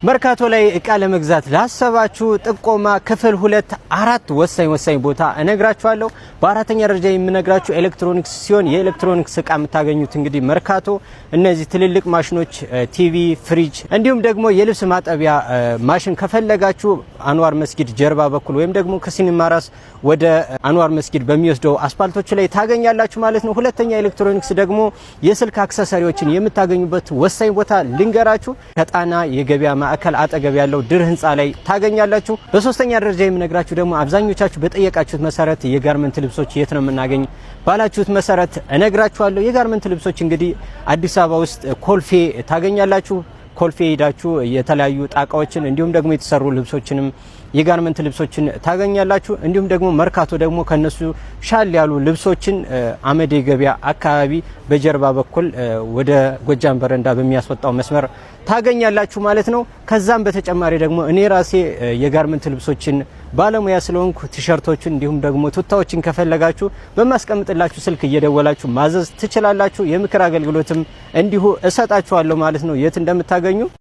መርካቶ ላይ እቃ ለመግዛት ላሰባችሁ ጥቆማ ክፍል ሁለት አራት ወሳኝ ወሳኝ ቦታ እነግራችኋለሁ። በአራተኛ ደረጃ የምነግራችሁ ኤሌክትሮኒክስ ሲሆን የኤሌክትሮኒክስ እቃ የምታገኙት እንግዲህ መርካቶ እነዚህ ትልልቅ ማሽኖች፣ ቲቪ፣ ፍሪጅ እንዲሁም ደግሞ የልብስ ማጠቢያ ማሽን ከፈለጋችሁ አንዋር መስጊድ ጀርባ በኩል ወይም ደግሞ ከሲኒማ ራስ ወደ አንዋር መስጊድ በሚወስደው አስፓልቶች ላይ ታገኛላችሁ ማለት ነው። ሁለተኛ ኤሌክትሮኒክስ ደግሞ የስልክ accessory ዎችን የምታገኙበት ወሳኝ ቦታ ልንገራችሁ። ከጣና የገበያ ማዕከል አጠገብ ያለው ድር ህንፃ ላይ ታገኛላችሁ። በሶስተኛ ደረጃ የምነግራችሁ ደግሞ አብዛኞቻችሁ በጠየቃችሁት መሰረት የ garment ልብሶች የት ነው የምናገኝ ባላችሁት መሰረት እነግራችኋለሁ። የ garment ልብሶች እንግዲህ አዲስ አበባ ውስጥ ኮልፌ ታገኛላችሁ። ኮልፌ ሄዳችሁ የተለያዩ ጣቃዎችን እንዲሁም ደግሞ የተሰሩ ልብሶችንም የ garment ልብሶችን ታገኛላችሁ። እንዲሁም ደግሞ መርካቶ ደግሞ ከነሱ ሻል ያሉ ልብሶችን አመዴ ገበያ አካባቢ በጀርባ በኩል ወደ ጎጃም በረንዳ በሚያስወጣው መስመር ታገኛላችሁ ማለት ነው። ከዛም በተጨማሪ ደግሞ እኔ ራሴ የ garment ልብሶችን ባለሙያ ስለሆንኩ ቲሸርቶችን እንዲሁም ደግሞ ቱታዎችን ከፈለጋችሁ በማስቀምጥላችሁ ስልክ እየደወላችሁ ማዘዝ ትችላላችሁ። የምክር አገልግሎትም እንዲሁ እሰጣችኋለሁ ማለት ነው የት እንደምታገኙ።